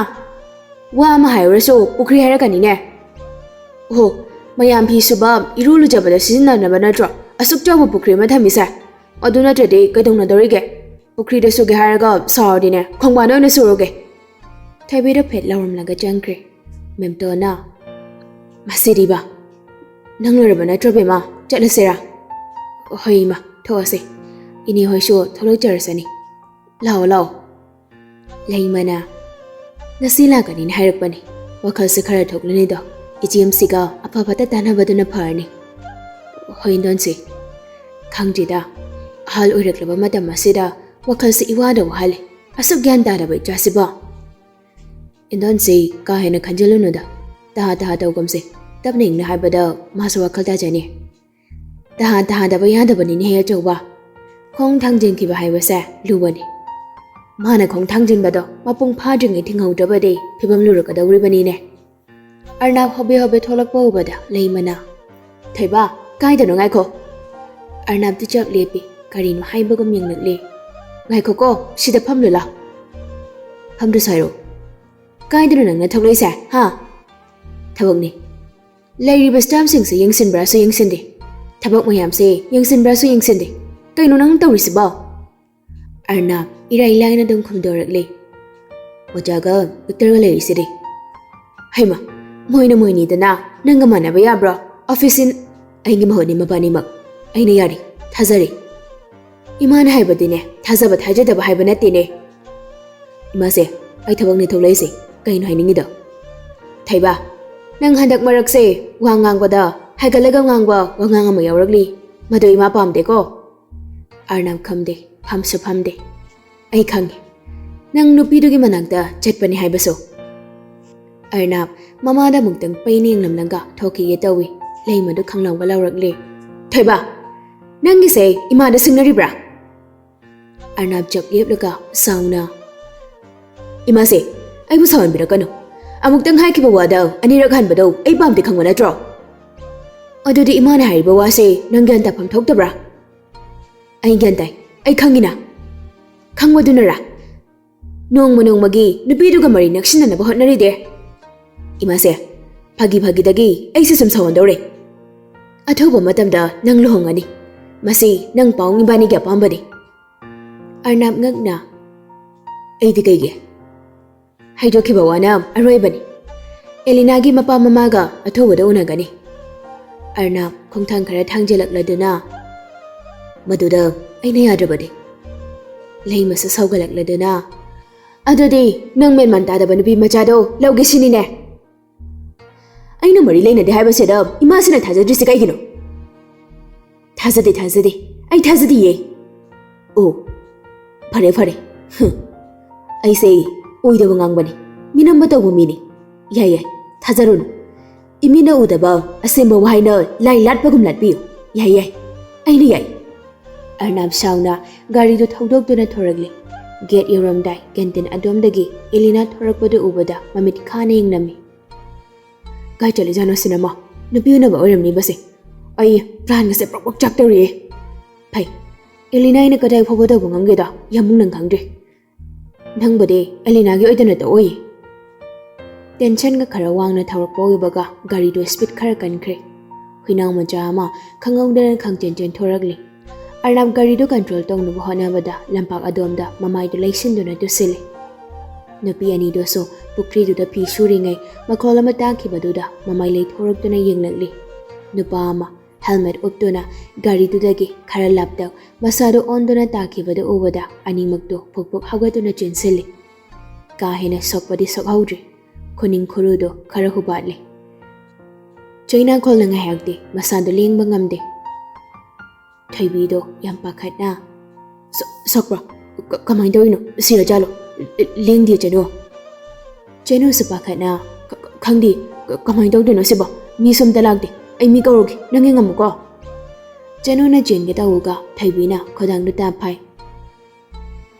ꯋꯥ ꯑꯃ ꯍꯥꯏꯔꯨꯔꯁꯨ ꯄꯨꯈ꯭ꯔꯤ ꯍꯥꯏꯔꯛꯀꯅꯤꯅꯦ꯫ ꯑꯣꯍꯣ, ꯃꯌꯥꯝ ꯐꯤ ꯁꯨꯕ, ꯏꯔꯨ ꯂꯨꯖꯕꯗ ꯁꯤꯖꯤꯟꯅꯅꯕ ꯅꯠꯇ꯭ꯔꯣ ꯑꯁꯨꯛ ꯆꯥꯎꯕ ꯄꯨꯈ꯭ꯔꯤ ꯑꯃ ꯊꯝꯃꯤꯁꯦ? ꯑꯗꯨ ꯅꯠꯇ꯭ꯔꯗꯤ ꯀꯩꯗꯧꯅꯗꯧꯔꯤꯒꯦ? ꯄꯨꯈ꯭ꯔꯤꯗ ꯁꯨꯒꯦ ꯍꯥꯏꯔꯒ ꯁꯥꯎꯔꯗꯤꯅꯦ, ꯈꯣꯡꯕꯥꯟꯗ ꯑꯣꯏꯅ ꯁꯨꯔꯨꯒꯦ꯫ ꯊꯣꯏꯕꯤꯗꯣ ꯐꯦꯠ ꯂꯥꯎꯔꯝꯂꯒ ꯆꯪꯈ꯭ꯔꯦ꯫ ꯃꯦꯝꯇꯣꯟꯅ, "ꯃꯁꯤꯗꯤꯕ, ꯅꯪ ꯂꯣꯏꯔꯕ ꯅꯠꯇ꯭ꯔꯣ ꯕꯦꯝꯃ? ꯆꯠꯂꯁꯤꯔꯥ?" "ꯍꯣꯏ ꯏꯃꯥ, ꯊꯣꯛꯑꯁꯦ꯫ ꯏꯅꯦ ꯍꯣꯏꯁꯨ ꯊꯣꯛꯂꯛꯆꯔꯁꯅꯤ꯫ ꯂꯥꯛꯑꯣ, ꯂꯥꯛꯑꯣ꯫" ꯂꯩꯃꯅ, "ꯉꯁꯤ ꯂꯥꯛꯀꯅꯤꯅ ꯍꯥꯏꯔꯛꯄꯅꯤ꯫ ꯋꯥꯈꯜꯁꯦ ꯈꯔ ꯊꯣꯛꯂꯅꯤꯗꯣ꯫ ꯏꯆꯦ ꯑꯃꯁꯤꯒ ꯑꯐ ꯐꯠꯇ ꯇꯥꯟꯅꯕꯗꯨꯅ ꯐꯔꯅꯤ꯫" "ꯍꯣꯏ ꯏꯟꯗꯣꯟꯁꯦ꯫ ꯈꯪꯗꯦꯗ, ꯑꯍꯜ ꯑꯣꯏꯔꯛꯂꯕ ꯃꯇꯝ ꯑꯁꯤꯗ ꯋꯥꯈꯜꯁꯦ ꯏꯋꯥꯗ ꯋꯥꯍꯜꯂꯦ꯫ ꯑꯁꯨꯛ ꯒ꯭ꯌꯥꯟ ꯇꯥꯗꯕ ꯏꯆꯥꯁꯤꯕꯣ?" "ꯏꯟꯗꯣꯟꯁꯦ ꯀꯥ ꯍꯦꯟꯅ ꯈꯟꯖꯤꯜꯂꯨꯅꯨꯗ꯫ ꯇꯍꯥ ꯇꯍꯥ ꯇꯧꯒꯨꯝꯁꯦ꯫ ꯇꯞꯅ ꯏꯪꯅ ꯍꯥꯏꯕꯗ ꯃꯥꯁꯨ ꯋꯥꯈꯜ ꯇꯥꯖꯅꯤ꯫" "ꯇꯍꯥ ꯇꯍꯥꯗꯕ ꯌꯥꯗꯕꯅꯤꯅꯦꯍꯦ ꯑꯆꯧꯕ꯫ ꯈꯣꯡ ꯊꯥꯡꯖꯤꯟꯈꯤꯕ ꯍꯥꯏꯕꯁꯦ ꯂꯨꯕꯅꯤ꯫ ꯃꯥꯅ ꯈꯣꯡ ꯊꯥꯡꯖꯤꯟꯕꯗꯣ ꯃꯄꯨꯡ ꯐꯥꯗ꯭ꯔꯤꯉꯩ ꯊꯤꯡꯍꯧꯗ꯭ꯔꯕꯗꯤ ꯐꯤꯕꯝ ꯂꯨꯔꯛꯀꯗꯧꯔꯤꯕꯅꯤꯅꯦ꯫" ꯑꯔꯅꯥꯞ ꯍꯣꯕꯦ ꯍꯣꯕꯦ ꯊꯣꯛꯂꯛꯄ ꯎꯕꯗ ꯂꯩꯃꯅ, "ꯊꯣꯏꯕ, ꯀꯥꯏꯗꯅꯣ? ꯉꯥꯏꯈꯣ!" ꯑꯔꯅꯥꯞꯇꯤ ꯆꯞ ꯂꯦꯞꯄꯤ꯫ ꯀꯔꯤꯅꯣ ꯍꯥꯏꯕꯒꯨꯝ ꯌꯦꯡꯂꯛꯂꯤ꯫ "ꯉꯥꯏꯈꯣꯀꯣ, ꯁꯤꯗ ꯐꯝꯂꯨ ꯂꯥꯎ꯫" "ꯐꯝꯗ꯭ꯔꯁꯨ ꯍꯥꯏꯔꯣ꯫ ꯀꯥꯏꯗꯅꯣ ꯅꯪꯅ ꯊꯣꯛꯂꯛꯏꯁꯦ, ꯍꯥ?" "ꯊꯕꯛꯅꯤ꯫ ꯂꯩꯔꯤꯕ staffꯁꯤꯡꯁꯦ ꯌꯦꯡꯁꯤꯟꯕ꯭ꯔꯥꯁꯨ ꯌꯦꯡꯁꯤꯟꯗꯦ꯫ ꯊꯕꯛ ꯃꯌꯥꯝꯁꯦ ꯌꯦꯡꯁꯤꯟꯕ꯭ꯔꯥꯁꯨ ꯌꯦꯡꯁꯤꯟꯗꯦ꯫ ꯀꯩꯅꯣ ꯅꯪ ꯇꯧꯔꯤꯁꯤꯕꯣ?" ꯑꯔꯅꯥꯞ ꯏꯔꯥꯏ ꯂꯥꯏꯅ ꯑꯗꯨꯝ ꯈꯨꯝꯗꯣꯔꯛꯂꯦ꯫ "ꯑꯣꯖꯥꯒ ꯚꯤꯛꯇꯔꯒ ꯂꯩꯔꯤꯁꯤꯗꯤ꯫" "ꯍꯩꯃ, ꯃꯣꯏꯅ ꯃꯣꯏꯅꯤꯗꯅ, ꯅꯪꯒ ꯃꯥꯟꯅꯕ ꯌꯥꯕ꯭ꯔꯣ? ꯑꯣꯐꯤꯁ ꯏꯟ-" "ꯑꯩꯒꯤ ꯃꯍꯨꯠꯅꯤ ꯃꯕꯥꯅꯤꯃꯛ꯫ ꯑꯩꯅ ꯌꯥꯔꯤ, ꯊꯥꯖꯔꯤ꯫ ꯏꯃꯥꯅ ꯍꯥꯏꯕꯗꯤꯅꯦ, ꯊꯥꯖꯕ ꯊꯥꯖꯗꯕ ꯍꯥꯏꯕ ꯅꯠꯇꯦꯅꯦ꯫" "ꯏꯃꯥꯁꯦ, ꯑꯩ ꯊꯕꯛꯅꯤ ꯊꯣꯛꯂꯛꯏꯁꯦ꯫ ꯀꯩꯅꯣ ꯍꯥꯏꯅꯤꯡꯉꯤꯗꯣ?" "ꯊꯣꯏꯕ, ꯅꯪ ꯍꯟꯗꯛ ꯃꯔꯛꯁꯦ ꯋꯥ ꯉꯥꯡꯕꯗ ꯍꯥꯏꯒꯠꯂꯒ ꯉꯥꯡꯕ ꯋꯥꯉꯥꯡ ꯑꯃ ꯌꯥꯎꯔꯛꯂꯤ꯫ ꯃꯗꯨ ꯏꯃꯥ ꯄꯥꯝꯗꯦꯀꯣ꯫" ꯑꯔꯅꯕ ꯈꯝꯗꯦ, ꯐꯝꯁꯨ ꯐꯝꯗꯦ꯫ "ꯑꯩ ꯈꯪꯉꯤ, ꯅꯪ ꯅꯨꯄꯤꯗꯨꯒꯤ ꯃꯅꯥꯛꯇ ꯆꯠꯄꯅꯤ ꯍꯥꯏꯕꯁꯨ꯫" ꯑꯔꯅꯕ ꯃꯃꯥꯗ ꯑꯃꯨꯛꯇꯪ ꯄꯩꯅ ꯌꯦꯡꯂꯝꯂꯒ ꯊꯣꯛꯈꯤꯒꯦ ꯇꯧꯏ꯫ ꯂꯩꯃꯗꯨ ꯈꯪꯂꯥꯎꯕ ꯂꯥꯎꯔꯛꯂꯦ꯫ "ꯊꯣꯏꯕ, ꯅꯪꯒꯤꯁꯦ ꯏꯃꯥꯗ ꯁꯤꯡꯅꯔꯤꯕ꯭ꯔꯥ?" ꯑꯔꯅꯥꯕ ꯆꯞ ꯂꯦꯞꯂꯒ ꯁꯥꯎꯅ, "ꯏꯃꯥꯁꯦ, ꯑꯩꯕꯨ ꯁꯥꯎꯍꯟꯕꯤꯔꯛꯀꯅꯨ꯫ ꯑꯃꯨꯛꯇꯪ ꯍꯥꯏꯈꯤꯕ ꯋꯥꯗ ꯑꯅꯤꯔꯛ ꯍꯟꯕꯗꯣ ꯑꯩ ꯄꯥꯝꯗꯦ, ꯈꯪꯕ ꯅꯠꯇ꯭ꯔꯣ?" "ꯑꯗꯨꯗꯤ ꯏꯃꯥꯅ ꯍꯥꯏꯔꯤꯕ ꯋꯥꯁꯦ ꯅꯪ ꯒ꯭ꯌꯥꯟ ꯇꯥꯐꯝ ꯊꯣꯛꯇꯕ꯭ꯔꯥ?" "ꯑꯩ ꯒ꯭ꯌꯥꯟ ꯇꯥꯏ, ꯑꯩ ꯈꯪꯉꯤꯅ꯫ ꯈꯪꯕꯗꯨꯅꯔꯥ ꯅꯣꯡꯃ ꯅꯣꯡꯃꯒꯤ ꯅꯨꯄꯤꯗꯨꯒ ꯃꯔꯤ ꯅꯛꯁꯤꯟꯅꯅꯕ ꯍꯣꯠꯅꯔꯤꯗꯦ?" "ꯏꯃꯥꯁꯦ, ꯐꯥꯒꯤ ꯐꯥꯒꯤꯗꯒꯤ ꯑꯩꯁꯦ ꯁꯨꯝ ꯁꯥꯎꯍꯟꯗꯧꯔꯦ꯫ ꯑꯊꯨꯕ ꯃꯇꯝꯗ ꯅꯪ ꯂꯨꯍꯣꯡꯉꯅꯤ꯫ ꯃꯁꯤ ꯅꯪ ꯄꯥꯎꯡ ꯏꯕꯥꯅꯤꯒꯤ ꯑꯄꯥꯝꯕꯅꯤ꯫" ꯑꯔꯅꯥꯕ ꯉꯛꯅ, "ꯑꯩꯗꯤ ꯀꯩꯒꯤ?" "ꯍꯥꯏꯗꯣꯛꯈꯤꯕ ꯋꯥꯅ ꯑꯔꯣꯏꯕꯅꯤ꯫ ꯑꯦꯂꯤꯅꯥꯒꯤ ꯃꯄꯥ ꯃꯃꯥꯒ ꯑꯊꯨꯕꯗ ꯎꯅꯒꯅꯤ꯫" ꯑꯔꯅꯥꯕ ꯈꯣꯡꯊꯥꯡ ꯈꯔ ꯊꯥꯡꯖꯤꯜꯂꯛꯂꯗꯨꯅ, "ꯃꯗꯨꯗ ꯑꯩꯅ ꯌꯥꯗ꯭ꯔꯕꯗꯤ?" ꯂꯩꯃꯁꯨ ꯁꯧꯒꯠꯂꯛꯂꯗꯨꯅ, "ꯑꯗꯨꯗꯤ ꯅꯪ ꯃꯦꯟꯃꯥꯟ ꯇꯥꯗꯕ ꯅꯨꯄꯤ ꯃꯆꯥꯗꯣ ꯂꯧꯒꯦ ꯁꯤꯅꯤꯅꯦ?" "ꯑꯩꯅ ꯃꯔꯤ ꯂꯩꯅꯗꯦ ꯍꯥꯏꯕꯁꯤꯗ ꯏꯃꯥꯁꯤꯅ ꯊꯥꯖꯗ꯭ꯔꯤꯁꯤ ꯀꯩꯒꯤꯅꯣ?" "ꯊꯥꯖꯗꯦ, ꯊꯥꯖꯗꯦ, ꯑꯩ ꯊꯥꯖꯗꯤꯌꯦ꯫" "ꯑꯣ, ꯐꯔꯦ, ꯐꯔꯦ꯫ ꯍꯨꯝ꯫ ꯑꯩꯁꯦ ꯑꯣꯏꯗꯕ ꯉꯥꯡꯕꯅꯤ, ꯃꯤꯅꯝꯕ ꯇꯧꯕ ꯃꯤꯅꯤ꯫ ꯌꯥꯏ, ꯌꯥꯏ, ꯊꯥꯖꯔꯨꯅꯨ꯫ ꯏꯃꯤꯠꯅ ꯎꯗꯕ ꯑꯁꯦꯡꯕ ꯋꯥꯍꯩꯅ ꯂꯥꯏ ꯂꯥꯠꯄꯒꯨꯝ ꯂꯥꯠꯄꯤꯌꯨ꯫ ꯌꯥꯏ, ꯌꯥꯏ, ꯑꯩꯅ ꯌꯥꯏ꯫" ꯑꯔꯅꯥꯕ ꯁꯥꯎꯅ ꯒꯥꯔꯤꯗꯨ ꯊꯧꯗꯣꯛꯇꯨꯅ ꯊꯣꯔꯛꯂꯤ꯫ ꯒꯦꯠ ꯌꯧꯔꯝꯗꯥꯏ ꯀꯦꯟꯇꯤꯟ ꯑꯗꯣꯝꯗꯒꯤ ꯑꯦꯂꯤꯅꯥ ꯊꯣꯔꯛꯄꯗꯨ ꯎꯕꯗ ꯃꯃꯤꯠ ꯈꯥꯅ ꯌꯦꯡꯂꯝꯃꯤ꯫ "ꯀꯥꯏ ꯆꯠꯂꯤꯖꯥꯠꯅꯣ ꯁꯤꯅꯃ? ꯅꯨꯄꯤ ꯎꯅꯕ ꯑꯣꯏꯔꯝꯅꯤꯕꯁꯦ꯫ ꯑꯩ ꯄ꯭ꯔꯥꯟꯒꯁꯦ ꯄ꯭ꯔꯣꯛ ꯄ꯭ꯔꯣꯛ ꯆꯥꯛꯇꯧꯔꯤꯌꯦ꯫ ꯐꯩ, ꯑꯦꯂꯤꯅꯥ ꯑꯩꯅ ꯀꯗꯥꯏ ꯐꯥꯎꯕ ꯇꯧꯕ ꯉꯝꯒꯦꯗ ꯌꯥꯝꯕꯨꯡ ꯅꯪ ꯈꯪꯗ꯭ꯔꯤ꯫ ꯅꯪꯕꯨꯗꯤ ꯑꯦꯂꯤꯅꯥꯒꯤ ꯑꯣꯏꯗꯅ ꯇꯣꯛꯑꯣꯏꯌꯦ꯫" ꯇꯦꯟꯁꯟꯒ ꯈꯔ ꯋꯥꯡꯅ ꯊꯧꯔꯛꯄ ꯑꯣꯏꯕꯒ ꯒꯥꯔꯤꯗꯣ ꯁ꯭ꯄꯤꯗ ꯈꯔ ꯀꯟꯈ꯭ꯔꯦ꯫ ꯍꯨꯏꯅꯥꯎ ꯃꯆꯥ ꯑꯃ ꯈꯪꯍꯧꯗꯅ ꯈꯪꯆꯦꯟ ꯆꯦꯟꯊꯣꯔꯛꯂꯤ꯫ ꯑꯔꯅꯥꯕ ꯒꯥꯔꯤꯗꯨ ꯀꯟꯇ꯭ꯔꯣꯜ ꯇꯧꯅꯕ ꯍꯣꯠꯅꯕꯗ ꯂꯝꯄꯥꯛ ꯑꯗꯣꯝꯗ ꯃꯃꯥꯏꯗꯨ ꯂꯩꯁꯤꯟꯗꯨꯅ ꯇꯨꯁꯤꯜꯂꯤ꯫ ꯅꯨꯄꯤ ꯑꯅꯤꯗꯨꯁꯨ ꯄꯨꯈ꯭ꯔꯤꯗꯨꯗ ꯐꯤ ꯁꯨꯔꯤꯉꯩ ꯃꯈꯣꯜ ꯑꯃ ꯇꯥꯈꯤꯕꯗꯨꯗ ꯃꯃꯥꯏ ꯂꯩꯊꯣꯔꯛꯇꯨꯅ ꯌꯦꯡꯂꯛꯂꯤ꯫ ꯅꯨꯄꯥ ꯑꯃ ꯍꯦꯜꯃꯦꯠ ꯎꯞꯇꯨꯅ ꯒꯥꯔꯤꯗꯨꯗꯒꯤ ꯈꯔ ꯂꯥꯞꯇ ꯃꯁꯥꯗꯨ ꯑꯣꯟꯗꯨꯅ ꯇꯥꯈꯤꯕꯗꯨ ꯎꯕꯗ ꯑꯅꯤꯃꯛꯇꯨ ꯐꯨꯛ ꯐꯨꯛ ꯍꯧꯒꯠꯇꯨꯅ ꯆꯦꯟꯁꯤꯜꯂꯤ꯫ ꯀꯥ ꯍꯦꯟꯅ ꯁꯣꯛꯄꯗꯤ ꯁꯣꯛꯍꯧꯗ꯭ꯔꯤ꯫ ꯈꯨꯅꯤꯡ ꯈꯨꯔꯨꯗꯨ ꯈꯔ ꯍꯨꯕꯥꯠꯂꯤ꯫ ꯆꯩꯅꯥꯈꯣꯜꯅ ꯉꯥꯏꯍꯥꯛꯇꯤ ꯃꯁꯥꯗꯨ ꯂꯦꯡꯕ ꯉꯝꯗꯦ꯫ ꯊꯣꯏꯕꯤꯗꯣ ꯌꯥꯝ ꯄꯥꯈꯠꯅ, "ꯁꯣ-, ꯁꯣꯛꯄ꯭ꯔꯣ? ꯀ-, ꯀꯃꯥꯏꯅ ꯇꯧꯔꯤꯅꯣ? ꯁꯤꯔ ꯖꯥꯠꯂꯣ? ꯂꯦꯡꯗꯦ ꯆꯦꯅꯨ꯫" ꯆꯦꯅꯨꯁꯨ ꯄꯥꯈꯠꯅ, "ꯈ-, ꯈ-, ꯈꯪꯗꯦ꯫ ꯀ-, ꯀꯃꯥꯏꯅ ꯇꯧꯗꯣꯏꯅꯣ ꯁꯤꯕꯣ? ꯃꯤꯁꯨ ꯑꯝꯇ ꯂꯥꯛꯇꯦ꯫ ꯑꯩ ꯃꯤ ꯀꯧꯔꯨꯒꯦ꯫ ꯅꯪ ꯌꯦꯡꯉꯝꯃꯨꯀꯣ꯫" ꯆꯦꯅꯨꯅ ꯆꯦꯟꯒꯦ ꯇꯧꯕꯒ ꯊꯣꯏꯕꯤꯅ ꯈꯣꯏꯗꯥꯡꯗꯨ ꯇꯥꯞ ꯐꯥꯏ꯫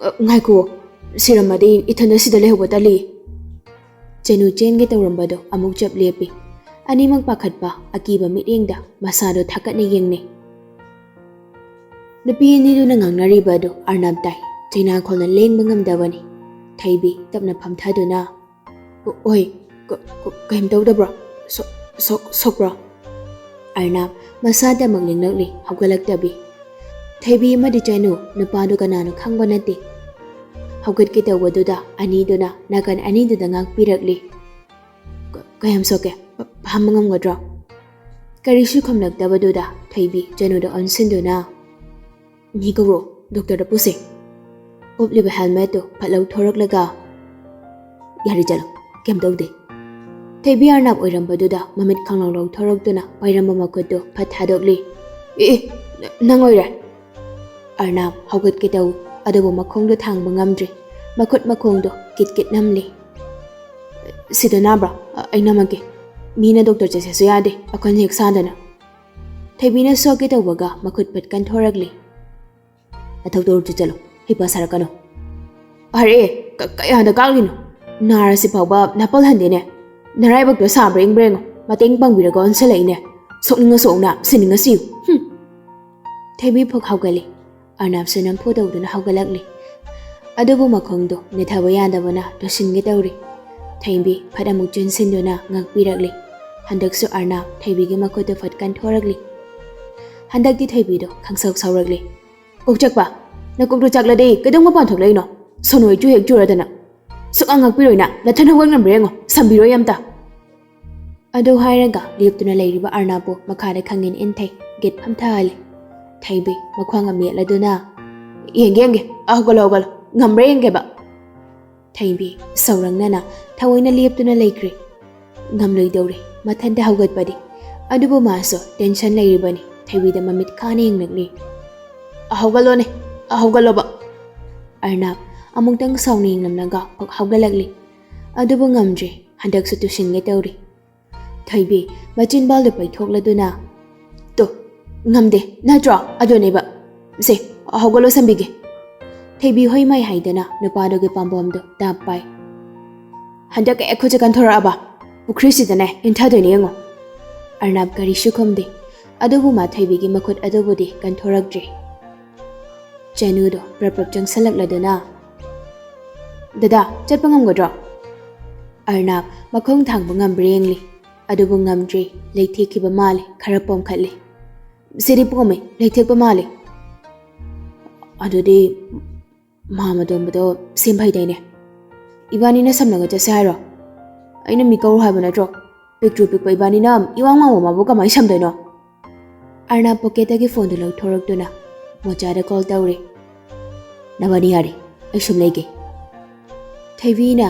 "ꯑ, ꯉꯥꯏꯈꯨꯑꯣ, ꯁꯤꯔꯝꯃꯗꯤ ꯏꯊꯟꯗ ꯁꯤꯗ ꯂꯩꯍꯧꯕ ꯇꯜꯂꯤ꯫" ꯆꯦꯅꯨ ꯆꯦꯟꯒꯦ ꯇꯧꯔꯝꯕꯗꯣ ꯑꯃꯨꯛ ꯆꯞ ꯂꯦꯞꯄꯤ꯫ ꯑꯅꯤꯃꯛ ꯄꯥꯈꯠꯄ, ꯑꯀꯤꯕ ꯃꯤꯠꯌꯦꯡꯗ ꯃꯁꯥꯗꯣ ꯊꯥꯀꯠꯅ ꯌꯦꯡꯅꯩ꯫ ꯅꯨꯄꯤ ꯑꯅꯤꯗꯨꯅ ꯉꯥꯡꯅꯔꯤꯕ ꯑꯗꯨ ꯑꯔꯅꯥꯞ ꯇꯥꯏ꯫ ꯆꯩꯅꯥꯈꯣꯜꯅ ꯂꯦꯡꯕ ꯉꯝꯗꯕꯅꯤ꯫ ꯊꯩꯕꯤ ꯇꯞꯅ ꯐꯝꯊꯗꯨꯅ, "ꯑꯣ-, ꯑꯣꯏ, ꯀ-, ꯀ-, ꯀꯩꯝ ꯇꯧꯗꯕ꯭ꯔꯣ? ꯁꯣ-, ꯁꯣ-, ꯁꯣꯛꯄ꯭ꯔꯣ?" ꯑꯔꯅꯥꯞ ꯃꯁꯥꯗꯃꯛ ꯂꯦꯡꯂꯛꯂꯤ, ꯍꯧꯒꯠꯂꯛꯇꯕꯤ꯫ ꯊꯩꯕꯤ ꯑꯃꯗꯤ ꯆꯅꯨ, ꯅꯨꯄꯥꯗꯨ ꯀꯅꯥꯅꯣ ꯈꯪꯕ ꯅꯠꯇꯦ꯫ ꯍꯧꯒꯠꯀꯦ ꯇꯧꯕꯗꯨꯗ ꯑꯅꯤꯗꯨꯅ ꯅꯥꯀꯟ ꯑꯅꯤꯗꯨꯗ ꯉꯥꯛꯄꯤꯔꯛꯂꯤ꯫ "ꯀ-, ꯀꯌꯥꯝ ꯁꯣꯛꯀꯦ? ꯐ-, ꯐꯝꯕ ꯉꯝꯒꯗ꯭ꯔꯣ?" ꯀꯔꯤꯁꯨ ꯈꯨꯝꯂꯛꯇꯕꯗꯨꯗ ꯊꯩꯕꯤ ꯆꯅꯨꯗ ꯑꯣꯟꯁꯤꯟꯗꯨꯅ, "ꯃꯤ ꯀꯧꯔꯣ, ꯗꯣꯛꯇꯔꯗ ꯄꯨꯁꯦ꯫" ꯎꯞꯂꯤꯕ ꯍꯦꯜꯃꯦꯠꯇꯨ ꯐꯠ ꯂꯧꯊꯣꯔꯛꯂꯒ, "ꯌꯥꯔꯦ, ꯆꯠꯂꯣ, ꯀꯩꯝ ꯇꯧꯗꯦ꯫" ꯊꯩꯕꯤ ꯑꯔꯅꯥꯞ ꯑꯣꯏꯔꯝꯕꯗꯨꯗ ꯃꯃꯤꯠ ꯈꯪꯂꯧ ꯂꯧꯊꯣꯔꯛꯇꯨꯅ ꯄꯥꯏꯔꯝꯕ ꯃꯈꯨꯠꯇꯨ ꯐꯠ ꯊꯥꯗꯣꯛꯂꯤ꯫ "ꯑꯦ, ꯑꯦ, ꯅ-, ꯅꯪ ꯑꯣꯏꯔꯦ?" ꯑꯔꯅꯥꯞ ꯍꯧꯒꯠꯀꯦ ꯇꯧ, ꯑꯗꯨꯕꯨ ꯃꯈꯣꯡꯗꯨ ꯊꯥꯡꯕ ꯉꯝꯗ꯭ꯔꯤ꯫ ꯃꯈꯨꯠ ꯃꯈꯣꯡꯗꯨ ꯀꯤꯠ ꯀꯤꯠ ꯅꯝꯂꯤ꯫ "ꯁꯤꯗ ꯅꯥꯕ꯭ꯔꯣ? ꯑ-, ꯑꯩ ꯅꯝꯃꯛꯀꯦ꯫ ꯃꯤꯅ ꯗꯣꯛꯇꯔ ꯆꯠꯁꯦꯁꯨ ꯌꯥꯗꯦ, ꯑꯩꯈꯣꯏꯅ ꯍꯦꯛ ꯁꯥꯗꯅ꯫" ꯊꯩꯕꯤꯅ ꯁꯣꯛꯀꯦ ꯇꯧꯕꯒ ꯃꯈꯨꯠ ꯐꯠ ꯀꯟꯊꯣꯔꯛꯂꯤ꯫ "ꯅꯊꯧ ꯇꯧꯔꯨꯆꯣ, ꯆꯠꯂꯣ, ꯍꯩꯄꯥ ꯁꯥꯔꯛꯀꯅꯨ꯫" "ꯑꯔꯦ, ꯀ-, ꯀꯌꯥꯗ ꯀꯥꯛꯂꯤꯅꯣ? ꯅꯥꯔꯁꯤ ꯐꯥꯎꯕ ꯅꯥꯄꯜꯍꯟꯗꯦꯅꯦ꯫ ꯅꯔꯥꯏꯕꯛꯇꯣ ꯁꯥꯕ꯭ꯔꯥ ꯏꯪꯕ꯭ꯔꯥ ꯌꯦꯡꯉꯣ, ꯃꯇꯦꯡ ꯄꯥꯡꯕꯤꯔꯒ ꯑꯣꯟꯁꯤꯜꯂꯛꯏꯅꯦ꯫ ꯁꯣꯛꯅꯤꯡꯉ ꯁꯣꯛꯅ, ꯁꯤꯅꯤꯡꯉ ꯁꯤꯌꯨ꯫ ꯍꯨꯝ꯫" ꯊꯩꯕꯤ ꯐꯨꯛ ꯍꯧꯒꯠꯂꯤ꯫ ꯑꯔꯅꯥꯞꯁꯨ ꯅꯝꯐꯨ ꯇꯧꯗꯨꯅ ꯍꯧꯒꯠꯂꯛꯂꯤ꯫ ꯑꯗꯨꯕꯨ ꯃꯈꯣꯡꯗꯣ ꯅꯦꯠꯊꯕ ꯌꯥꯗꯕꯅ ꯇꯨꯁꯤꯟꯒꯦ ꯇꯧꯔꯤ꯫ ꯊꯩꯕꯤ ꯐꯠ ꯑꯃꯨꯛ ꯆꯦꯟꯁꯤꯟꯗꯨꯅ ꯉꯥꯛꯄꯤꯔꯛꯂꯤ꯫ ꯍꯟꯗꯛꯁꯨ ꯑꯔꯅꯥꯞ ꯊꯩꯕꯤꯒꯤ ꯃꯈꯨꯠꯇꯨ ꯐꯠ ꯀꯟꯊꯣꯔꯛꯂꯤ꯫ ꯍꯟꯗꯛꯇꯤ ꯊꯩꯕꯤꯗꯣ ꯈꯪꯁꯥꯎ ꯁꯥꯎꯔꯛꯂꯤ꯫ "ꯀꯣꯛꯆꯛꯄ, ꯅꯀꯣꯛꯇꯨ ꯆꯥꯛꯂꯗꯤ ꯀꯩꯗꯧ ꯃꯄꯥꯟ ꯊꯣꯛꯂꯛꯏꯅꯣ? ꯁꯣꯅꯣ ꯏꯆꯨ ꯍꯦꯛ ꯆꯨꯔꯗꯅ꯫ ꯁꯨꯛꯉꯥꯡ ꯉꯥꯛꯄꯤꯔꯣꯏ ꯅꯪ, ꯅꯊꯟ ꯍꯧꯒꯠ ꯉꯝꯕ꯭ꯔꯥ ꯌꯦꯡꯉꯣ, ꯁꯝꯕꯤꯔꯣꯏ ꯑꯝꯇ꯫" ꯑꯗꯨ ꯍꯥꯏꯔꯒ ꯂꯦꯞꯇꯨꯅ ꯂꯩꯔꯤꯕ ꯑꯔꯅꯥꯞꯄꯨ ꯃꯈꯥꯗ ꯈꯪꯏꯟ ꯏꯟꯊꯩ, ꯒꯦꯠ ꯐꯝꯊꯍꯜꯂꯤ꯫ ꯊꯩꯕꯤ ꯃꯈ꯭ꯋꯥꯡ ꯑꯃ ꯌꯦꯠꯂꯗꯨꯅ, "ꯌꯦꯡꯒꯦ, ꯌꯦꯡꯒꯦ, ꯑꯥ, ꯍꯧꯒꯠꯂꯣ, ꯍꯧꯒꯠꯂꯣ, ꯉꯝꯕ꯭ꯔꯥ ꯌꯦꯡꯒꯦꯕ꯫" ꯊꯩꯕꯤ ꯁꯧꯔꯪꯅꯅ ꯊꯑꯣꯏꯅ ꯂꯦꯞꯇꯨꯅ ꯂꯩꯈ꯭ꯔꯦ꯫ ꯉꯝꯂꯣꯏꯗꯧꯔꯦ ꯃꯊꯟꯇ ꯍꯧꯒꯠꯄꯗꯤ꯫ ꯑꯗꯨꯕꯨ ꯃꯥꯁꯨ ꯇꯦꯟꯁꯟ ꯂꯩꯔꯤꯕꯅꯤ꯫ ꯊꯩꯕꯤꯗ ꯃꯃꯤꯠ ꯈꯥꯅ ꯌꯦꯡꯂꯛꯂꯤ꯫ "ꯍꯧꯒꯠꯂꯣꯅꯦ, ꯍꯧꯒꯠꯂꯣꯕ꯫" ꯑꯔꯅꯥꯞ ꯑꯃꯨꯛꯇꯪ ꯁꯥꯎꯅ ꯌꯦꯡꯂꯝꯂꯒ ꯐꯛ ꯍꯧꯒꯠꯂꯛꯂꯤ꯫ ꯑꯗꯨꯕꯨ ꯉꯝꯗ꯭ꯔꯦ, ꯍꯟꯗꯛꯁꯨ ꯇꯨꯁꯤꯟꯒꯦ ꯇꯧꯔꯤ꯫ ꯊꯩꯕꯤ ꯃꯆꯤꯟꯕꯥꯜꯗꯨ ꯄꯩꯊꯣꯛꯂꯗꯨꯅ, "ꯇꯣ, ꯉꯝꯗꯦ ꯅꯠꯇ꯭ꯔꯣ? ꯑꯗꯨꯅꯦꯕ꯫ ꯁꯦ, ꯍꯧꯒꯠꯂꯣ, ꯁꯝꯕꯤꯒꯦ꯫" ꯊꯣꯏꯕꯤ ꯍꯣꯏ ꯃꯥꯏ ꯍꯥꯏꯗꯅ ꯅꯨꯄꯥꯗꯨꯒꯤ ꯄꯥꯝꯕꯣꯝꯗꯨ ꯇꯥꯞ ꯄꯥꯏ꯫ "ꯍꯟꯗꯛ ꯀꯌꯥ ꯈꯨꯠꯁꯦ ꯀꯟꯊꯣꯔꯛꯑꯕ? ꯄꯨꯈ꯭ꯔꯤꯁꯤꯗꯅꯦ ꯏꯟꯊꯗꯣꯏꯅꯦ ꯌꯦꯡꯉꯣ"꯫ ꯑꯔꯅꯥꯞ ꯀꯔꯤꯁꯨ ꯈꯨꯝꯗꯦ꯫ ꯑꯗꯨꯕꯨ ꯃꯥ ꯊꯣꯏꯕꯤꯒꯤ ꯃꯈꯨꯠ ꯑꯗꯨꯕꯨꯗꯤ ꯀꯟꯊꯣꯔꯛꯇ꯭ꯔꯤ꯫ ꯆꯅꯨꯗꯣ ꯄ꯭ꯔꯞ ꯄ꯭ꯔꯞ ꯆꯪꯁꯜꯂꯛꯂꯗꯨꯅ, "ꯗꯗꯥ, ꯆꯠꯄ ꯉꯝꯒꯗ꯭ꯔꯣ?" ꯑꯔꯅꯥꯞ ꯃꯈꯣꯡ ꯊꯥꯡꯕ ꯉꯝꯕ꯭ꯔꯥ ꯌꯦꯡꯂꯤ꯫ ꯑꯗꯨꯕꯨ ꯉꯝꯗ꯭ꯔꯤ, ꯂꯩꯊꯦꯛꯈꯤꯕ ꯃꯥꯜꯂꯤ, ꯈꯔ ꯄꯣꯝꯈꯠꯂꯤ꯫ "ꯁꯤꯗꯤ ꯄꯣꯝꯃꯤ, ꯂꯩꯊꯦꯛꯄ ꯃꯥꯜꯂꯤ"꯫ "ꯑꯗꯨꯗꯤ ꯃꯥ ꯃꯗꯣꯝꯕꯗꯣ ꯁꯦꯝ ꯐꯩꯗꯥꯏꯅꯦ? ꯏꯕꯥꯅꯤꯅ ꯁꯝꯅꯒ ꯆꯠꯁꯦ ꯍꯥꯏꯔꯣ? ꯑꯩꯅ ꯃꯤ ꯀꯧꯔꯣ ꯍꯥꯏꯕ ꯅꯠꯇ꯭ꯔꯣ? ꯄꯤꯛꯇ꯭ꯔꯨ ꯄꯤꯛꯄ ꯏꯕꯥꯅꯤꯅ ꯏꯋꯥꯡ ꯋꯥꯡꯕ ꯃꯥꯕꯨ ꯀꯃꯥꯏꯅ ꯁꯝꯗꯣꯏꯅꯣ?" ꯑꯔꯅꯥꯞ ꯄꯣꯀꯦꯠꯇꯒꯤ ꯐꯣꯟꯗꯨ ꯂꯧꯊꯣꯔꯛꯇꯨꯅ ꯃꯣꯆꯥꯗ ꯀꯣꯜ ꯇꯧꯔꯦ꯫ "ꯅꯕꯥꯅꯤ ꯌꯥꯔꯦ, ꯑꯩ ꯁꯨꯝ ꯂꯩꯒꯦ"꯫ ꯊꯣꯏꯕꯤꯅ,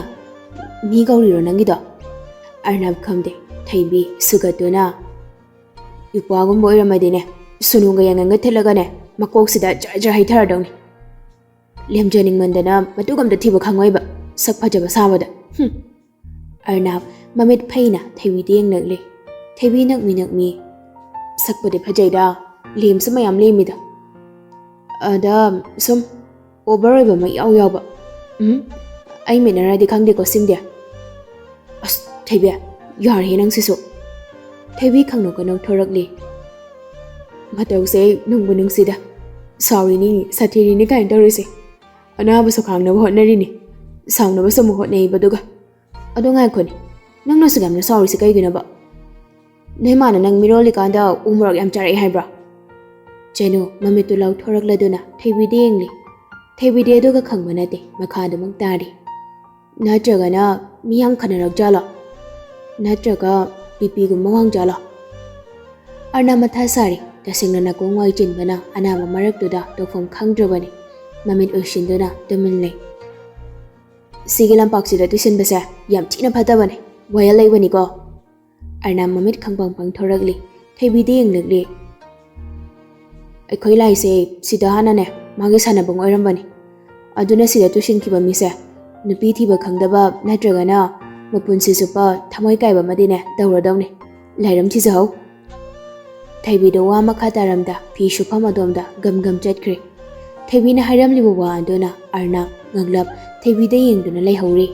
"ꯃꯤ ꯀꯧꯔꯤꯔꯣ ꯅꯪꯒꯤꯗꯣ?" ꯑꯔꯅꯥꯞ ꯈꯨꯝꯗꯦ꯫ ꯊꯣꯏꯕꯤ ꯁꯨꯒꯠꯇꯨꯅ, "ꯏꯄ꯭ꯋꯥꯒꯨꯝꯕ ꯑꯣꯏꯔꯝꯃꯗꯤꯅꯦ, ꯁꯨꯅꯨꯒ ꯌꯥꯏꯉꯪꯒ ꯊꯤꯜꯂꯒꯅꯦ, ꯃꯀꯣꯛꯁꯤꯗ ꯖꯔ ꯖꯔ ꯍꯩꯊꯔꯗꯧꯅꯤ꯫ ꯂꯦꯝꯖꯅꯤꯡꯃꯟꯗꯅ ꯃꯇꯨꯒ ꯑꯝꯇ ꯊꯤꯕ ꯈꯪꯉꯣꯏꯕ, ꯁꯛ ꯐꯖꯕ ꯁꯥꯕꯗ꯫ ꯍꯨꯝ"꯫ ꯑꯔꯅꯥꯞ ꯃꯃꯤꯠ ꯐꯩꯅ ꯊꯣꯏꯕꯤꯗ ꯌꯦꯡꯂꯛꯂꯦ꯫ ꯊꯣꯏꯕꯤ ꯅꯛꯃꯤ ꯅꯛꯃꯤ, "ꯁꯛꯄꯨꯗꯤ ꯐꯖꯩꯗ, ꯂꯦꯝꯁꯨ ꯃꯌꯥꯝ ꯂꯦꯝꯃꯤꯗ꯫ ꯑꯗ ꯁꯨꯝ ꯑꯣꯚꯔ ꯑꯣꯏꯕ ꯑꯃ ꯏꯌꯥꯎ ꯌꯥꯎꯕ꯫ ꯎꯝ, ꯑꯩ ꯃꯤꯠꯅꯔꯗꯤ ꯈꯪꯗꯦꯀꯣ ꯁꯤꯝꯗꯤ"꯫ "ꯑꯁ ꯊꯣꯏꯕꯤ, ꯌꯥꯔꯦꯍꯦ ꯅꯪꯁꯤꯁꯨ"꯫ ꯊꯣꯏꯕꯤ ꯈꯪꯅꯣꯛ ꯀꯅꯣꯛ ꯊꯣꯔꯛꯂꯤ꯫ "ꯃꯇꯧꯁꯦ ꯅꯨꯡꯕꯨ ꯅꯨꯡꯁꯤꯗ꯫ ꯁꯥꯎꯔꯤꯅꯤ, ꯁꯥꯊꯤꯔꯤꯅꯤ ꯀꯥꯏꯅ ꯇꯧꯔꯤꯁꯦ꯫ ꯑꯅꯥꯕꯁꯨ ꯈꯥꯡꯅꯕ ꯍꯣꯠꯅꯔꯤꯅꯤ, ꯁꯥꯎꯅꯕꯁꯨ ꯑꯃꯨꯛ ꯍꯣꯠꯅꯩꯕ ꯑꯗꯨꯒ꯫ ꯑꯗꯣ ꯉꯥꯏꯈꯣꯅꯦ, ꯅꯪꯅ ꯑꯁꯨꯛ ꯌꯥꯝꯅ ꯁꯥꯎꯔꯤꯁꯦ ꯀꯩꯒꯤꯅꯣꯕ? ꯅꯣꯏ ꯃꯥꯅ ꯅꯪ ꯃꯤꯔꯣꯜꯂꯤꯀꯥꯟꯗ ꯎ ꯃꯣꯔꯣꯛ ꯌꯥꯝ ꯆꯥꯔꯛꯑꯦ ꯍꯥꯏꯕ꯭ꯔꯣ?" ꯆꯦꯅꯨ ꯃꯃꯤꯠꯇꯨ ꯂꯥꯎꯊꯣꯔꯛꯂꯗꯨꯅ ꯊꯣꯏꯕꯤꯗ ꯌꯦꯡꯂꯤ꯫ ꯊꯣꯏꯕꯤꯗꯤ ꯑꯗꯨꯒ ꯈꯪꯕ ꯅꯠꯇꯦ, ꯃꯈꯥꯗꯨꯃꯛ ꯇꯥꯔꯤ꯫ "ꯅꯠꯇ꯭ꯔꯒꯅ ꯃꯤ ꯌꯥꯝ ꯈꯟꯅꯔꯛ ꯖꯥꯠꯂꯣ? ꯅꯠꯇ꯭ꯔꯒ ꯕꯤ ꯄꯤꯒꯨꯝꯕ ꯋꯥꯡ ꯖꯥꯠꯂꯣ?" ꯑꯔꯅꯥꯞ ꯃꯊꯥ ꯁꯥꯔꯤ꯫ ꯇꯁꯦꯡꯅ ꯅꯥꯀꯣꯡ ꯋꯥꯏ ꯆꯤꯟꯕꯅ ꯑꯅꯥꯕ ꯃꯔꯛꯇꯨꯗ ꯇꯧꯐꯝ ꯈꯪꯗ꯭ꯔꯕꯅꯤ꯫ ꯃꯃꯤꯠ ꯎꯏꯁꯤꯟꯗꯨꯅ ꯇꯨꯃꯤꯟ ꯂꯩ꯫ "ꯁꯤꯒꯤ ꯂꯝꯄꯥꯛꯁꯤꯗ ꯇꯨꯁꯤꯟꯕꯁꯦ ꯌꯥꯝ ꯊꯤꯅ ꯐꯠꯇꯕꯅꯦ, ꯋꯥꯌꯦꯜ ꯂꯩꯕꯅꯤꯀꯣ"꯫ ꯑꯔꯅꯥꯞ ꯃꯃꯤꯠ ꯈꯪꯄꯪ ꯄꯪꯊꯣꯔꯛꯂꯤ꯫ ꯊꯣꯏꯕꯤꯗ ꯌꯦꯡꯂꯛꯂꯤ꯫ "ꯑꯩꯈꯣꯏ ꯂꯥꯏꯁꯦ ꯁꯤꯗ ꯍꯥꯟꯅꯅꯦ ꯃꯥꯒꯤ ꯁꯥꯟꯅꯐꯝ ꯑꯣꯏꯔꯝꯕꯅꯤ꯫ ꯑꯗꯨꯅ ꯁꯤꯗ ꯇꯨꯁꯤꯟꯈꯤꯕ ꯃꯤꯁꯦ ꯅꯨꯄꯤ ꯊꯤꯕ ꯈꯪꯗꯕ ꯅꯠꯇ꯭ꯔꯒꯅ ꯃꯄꯨꯟꯁꯤ ꯆꯨꯞꯄ ꯊꯃꯣꯏ ꯀꯥꯏꯕ ꯑꯃꯗꯤꯅꯦ ꯇꯧꯔꯗꯧꯅꯤ꯫ ꯂꯥꯏꯔꯝ ꯊꯤꯖꯍꯧ"꯫ ꯊꯣꯏꯕꯤꯗꯣ ꯋꯥ ꯃꯈꯥ ꯇꯥꯔꯝꯗ ꯐꯤ ꯁꯨꯐꯝ ꯑꯗꯣꯝꯗ ꯒꯝ ꯒꯝ ꯆꯠꯈ꯭ꯔꯦ꯫ ꯊꯣꯏꯕꯤꯅ ꯍꯥꯏꯔꯝꯂꯤꯕ ꯋꯥ ꯑꯗꯨꯅ ꯑꯔꯅꯕ ꯉꯛꯂꯞ ꯊꯣꯏꯕꯤꯗ ꯌꯦꯡꯗꯨꯅ ꯂꯩꯍꯧꯔꯤ꯫